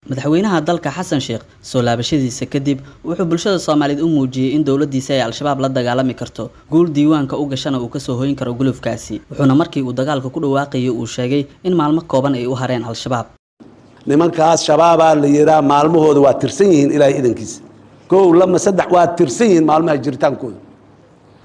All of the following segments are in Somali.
Madaxweynaha dalka Xasan Sheekh soo laabashadiisa kadib wuxuu bulshada Soomaaliyeed u muujiyey in dowladdiisa ay Al-Shabaab la dagaalami karto, guul diiwaanka u gashana uu kasoo hoyn karo gulufkaasi. Wuxuuna markii uu dagaalka ku dhawaaqayay uu sheegay in maalmo kooban ay u hareen Al-Shabaab. Nimankaas Shabaabaa la yihaa, maalmahooda waa tirsan yihiin. Ilaahay idankiisa, kow, lama, saddex, waa tirsan yihiin maalmaha jiritaankooda.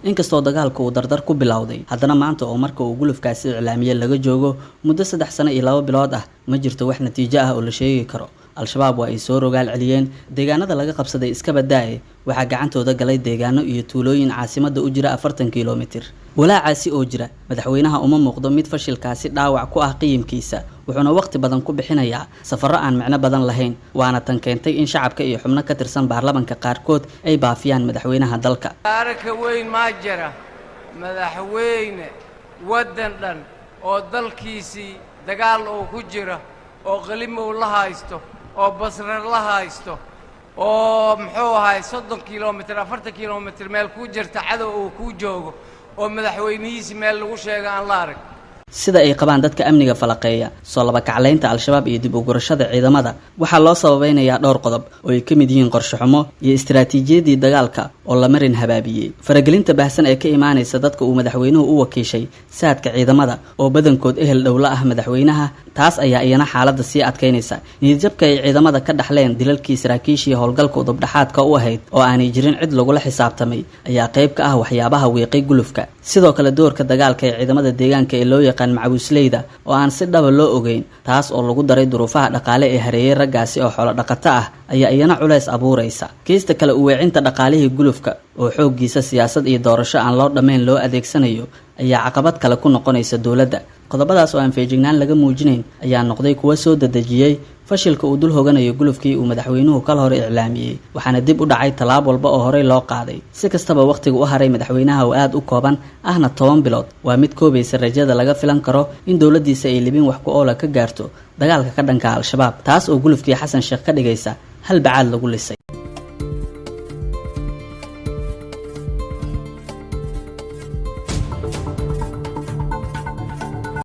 Inkastoo dagaalka uu dardar ku bilowday, haddana maanta oo marka uu gulufkaasi iclaamiyey laga joogo muddo 3 sano iyo 2 bilood ah, ma jirto wax natiijo ah oo la sheegi karo. Al-Shabaab waa ay soo rogaal celiyeen. Deegaanada laga qabsaday iskaba daaye, waxaa gacantooda galay deegaano iyo tuulooyin caasimadda u jira 40 kilomitir. Walaacaasi oo jira, madaxweynaha uma muuqdo mid fashilkaasi dhaawac ku ah qiyimkiisa, wuxuuna waqti badan ku bixinayaa safarro aan micno badan lahayn, waana tan keentay in shacabka iyo xubno ka tirsan baarlamanka qaarkood ay baafiyaan madaxweynaha dalka. Arka weyn maa jira madaxweyne waddan dhan oo dalkiisii dagaal uu ku jira, oo qalimow la haysto, oo Basrar la haysto, oo muxuu ahay 30 kilomitir, 40 kilomitir meel ku jirta cadow uu ku joogo, oo madaxweynihiisi meel lagu sheego aan la arag? Sida ay qabaan dadka amniga falaqeeya, soo labakaclaynta Al-Shabaab iyo dib u gurashada ciidamada waxaa loo sababeynayaa dhowr qodob oo ay ka mid yihiin qorshe xumo iyo istaraatiijiyaddii dagaalka oo la marin habaabiyey, faragelinta baahsan ee ka imaanaysa dadka uu madaxweynuhu u wakiishay saadka ciidamada oo badankood ehel dhowla ah madaxweynaha. Taas ayaa iyana xaaladda sii adkaynaysa. Niyadjabka ay ciidamada ka dhaxleen dilalkii saraakiishii howlgalka udubdhaxaadka u ahayd oo aanay jirin cid lagula xisaabtamay ayaa qayb ka ah waxyaabaha wiiqay gulufka. Sidoo kale, doorka dagaalka ee ciidamada deegaanka ee loo yaqaan macawisleyda oo aan si dhaba loo ogeyn, taas oo lagu daray duruufaha dhaqaale ee hareeyay raggaasi oo xoolo dhaqato ah, ayaa iyana culays abuuraysa. Kiista kale, uweecinta dhaqaalihii gulufka oo xooggiisa siyaasad iyo doorasho aan loo dhammayn loo adeegsanayo ayaa caqabad kale ku noqonaysa dowladda. Qodobadaas oo aan feejignaan laga muujinayn ayaa noqday kuwa soo dedejiyey fashilka uu dul hoganayo gulufkii uu madaxweynuhu kal hore iclaamiyey, waxaana dib u dhacay tallaab walba oo horey loo qaaday. Si kastaba, wakhtiga u haray madaxweynaha oo aada u kooban ahna 10 bilood waa mid koobaysa rajada laga filan karo in dowladdiisa ay libin wax ku oola ka gaarto dagaalka ka dhanka Al-Shabaab, taas oo gulufkii Xasan Sheekh ka dhigaysa hal bacaad lagu lisay.